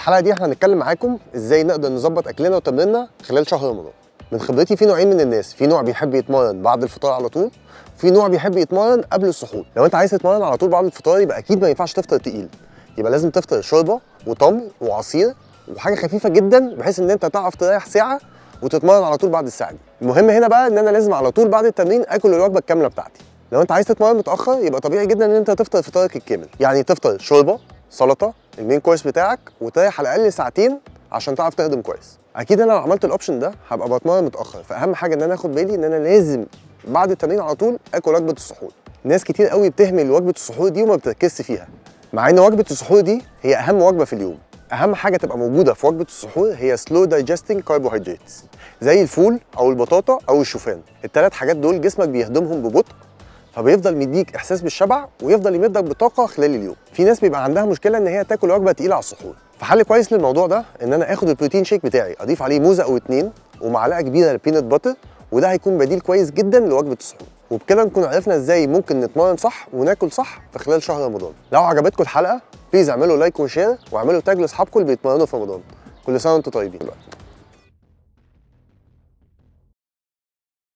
الحلقة دي احنا هنتكلم معاكم ازاي نقدر نظبط اكلنا وتمريننا خلال شهر رمضان. من خبرتي في نوعين من الناس، في نوع بيحب يتمرن بعد الفطار على طول، في نوع بيحب يتمرن قبل السحور. لو انت عايز تتمرن على طول بعد الفطار يبقى اكيد ما ينفعش تفطر تقيل، يبقى لازم تفطر شوربة وتمر وعصير وحاجه خفيفة جدا بحيث ان انت تعرف تريح ساعة وتتمرن على طول بعد الساعة دي. المهم هنا بقى ان انا لازم على طول بعد التمرين اكل الوجبة الكاملة بتاعتي. لو انت عايز تتمرن متاخر يبقى طبيعي جدا ان انت تفطر فطارك الكامل، يعني تفطر شوربة، سلطة، ال main course بتاعك، وتريح على الاقل ساعتين عشان تعرف تهضم كويس. اكيد انا لو عملت ال option ده هبقى بتمرن متاخر، فاهم حاجة ان انا اخد بالي ان انا لازم بعد التمرين على طول اكل وجبة السحور. ناس كتير قوي بتهمل وجبة السحور دي وما بتركزش فيها، مع ان وجبة السحور دي هي اهم وجبة في اليوم. اهم حاجة تبقى موجودة في وجبة السحور هي slow digesting carbohydrates، زي الفول او البطاطا او الشوفان. الثلاث حاجات دول جسمك بيهضمهم ببطء، فبيفضل مديك احساس بالشبع ويفضل يمدك بطاقة خلال اليوم. في ناس بيبقى عندها مشكلة ان هي تاكل وجبة تقيلة على السحور، فحل كويس للموضوع ده ان انا اخد ال protein shake بتاعي، اضيف عليه موزة او اتنين ومعلقة كبيرة peanut butter، وده هيكون بديل كويس جدا لوجبه السحور. وبكده نكون عرفنا ازاي ممكن نتمرن صح وناكل صح في خلال شهر رمضان. لو عجبتكم الحلقة please اعملوا like و share واعملوا tag لاصحابكم اللي بيتمرنوا في رمضان. كل سنة وانتم طيبين.